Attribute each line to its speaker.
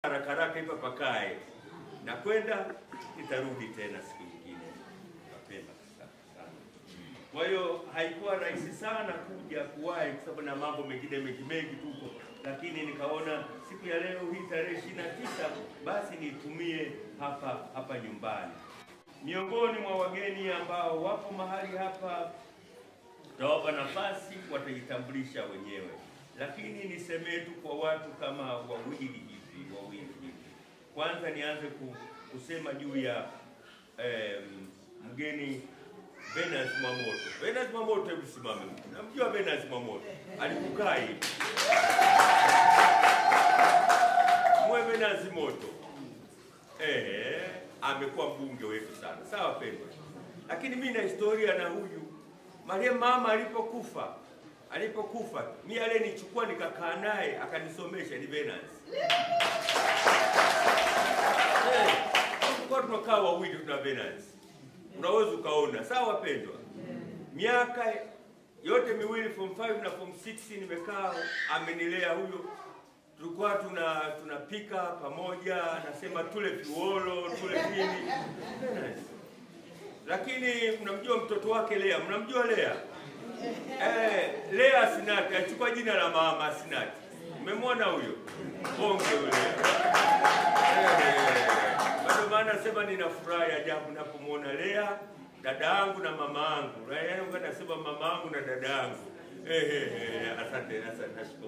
Speaker 1: Haraka haraka ipa pakae na kwenda, nitarudi tena siku nyingine mapema sana. Kwa hiyo haikuwa rahisi sana kuja kuwahi kwa sababu na mambo mengine mengi mengi tuko, lakini nikaona siku ya leo hii tarehe 29 basi nitumie hapa hapa nyumbani. Miongoni mwa wageni ambao wapo mahali hapa, tutawapa nafasi watajitambulisha wenyewe, lakini nisemee tu kwa watu kama wawili hivi wawili hivi. Kwanza nianze kusema juu ya mgeni Venance Mwamoto. Venance Mwamoto, hebu simame. Namjua Venance Mwamoto. Alikukaa hivi. Mwe Venance Moto. Amekuwa mbunge wetu sana. Sawa pendwa. Lakini mimi na historia na huyu. Marehemu mama alipokufa mimi alinichukua nikakaa naye akanisomesha ni Venance. Tulikuwa tunakaa wawili tuna Venance. Unaweza ukaona. Sawa wapendwa. Miaka yote miwili form 5 na form 6 nimekaa, amenilea huyo. Tulikuwa tunapika pamoja, nasema tule violo, tule nini. Venance. Lakini mnamjua mtoto wake Lea, mnamjua Lea? Lea Sinati, achukua jina la mama Sinati. Umemwona huyo? Bonge yule. Bado maana nasema nina furaha ya ajabu ninapomwona Lea, dada yangu na mama yangu. Yaani nasema mama yangu na dada yangu. Asante, asante, nashukuru.